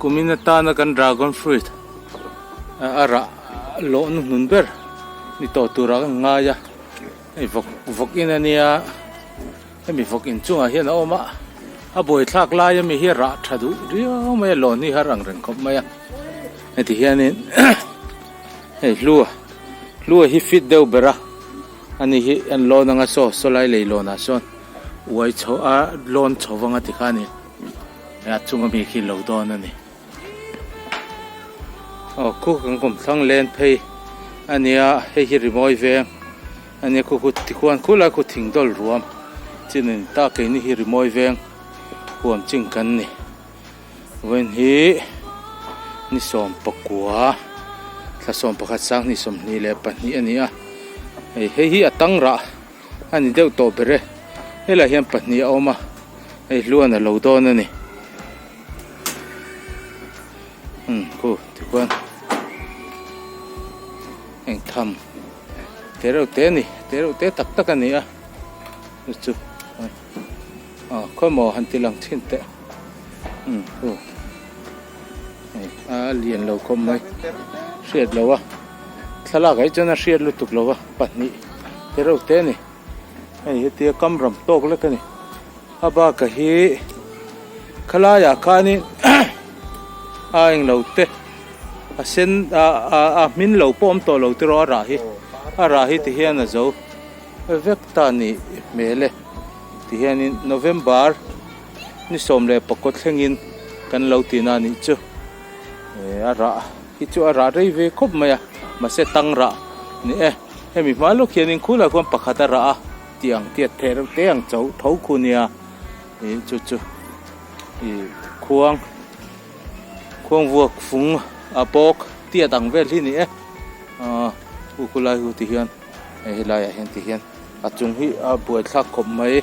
Kumin atana kan dragon fruit a rah lawh hnuhnun ber ni tawh turah ka ngai a hei vawk vawk in ania hemi vawk in chungah hian a awm a a buaithlak lai ami hi a rah tha duh riau mai a lawn hi har ang reng khawp mai a heti hianin hei hlua hlua hi fit deuh ber a ani hi an lawn anga saw saw lai leilawnah sawn uai chho a lawn chho vang a ti kha a ni. A chunga mi khi lo dawn a ni. Aw khu kan kawm thlang len phei a nia hei hi rimawi veng a nia khu khu tikhuan khulai khu thing dawl ruam chin a ni ta keini hi rimawi veng huam chin kan ni. Vawiin hi ni 19 thla 11 2024 a ni a hei hei hi a tang rah. A ni deuh tawh ber e, helaiah hian pahnih a awm a, hei hluan a lo dawn a ni. Umm khu tikhuan eng tham te reuh te a ni, te reuh te tak tak a ni a, chu chu aw khawmaw han ti lang thin teh umm khu hei a lian lo khawp mai hriat lo a. Thlalak ah hi chuan a hriat lutuk lo va, pahnih te reuh te a ni. Hei hetia kam ram tawk lek a ni. A bakah hi khalaiah khanin a englo te a sen a hmin lo pawh awm tawh lo tiraw a rah hi a rah hi ti hian a zo vek ta a nih hmel e. Ti hianin November ni 14 thlengin kan lo tihna a nih chu a rah. Hi chu a rah rei ve khawp mai a, mahse tang rah ni e. Hemi hma lawk hianin khulai khuan pakhat a rah a tih ang tiat theh reuh te ang cho tho khu nia ih chu chu ih khuang khuang vuak fung a bawk tiat ang vel hi ni e ah khu khulai hu ti hian hei helaiah hian ti hian a chung hi a buaithlak khawp mai.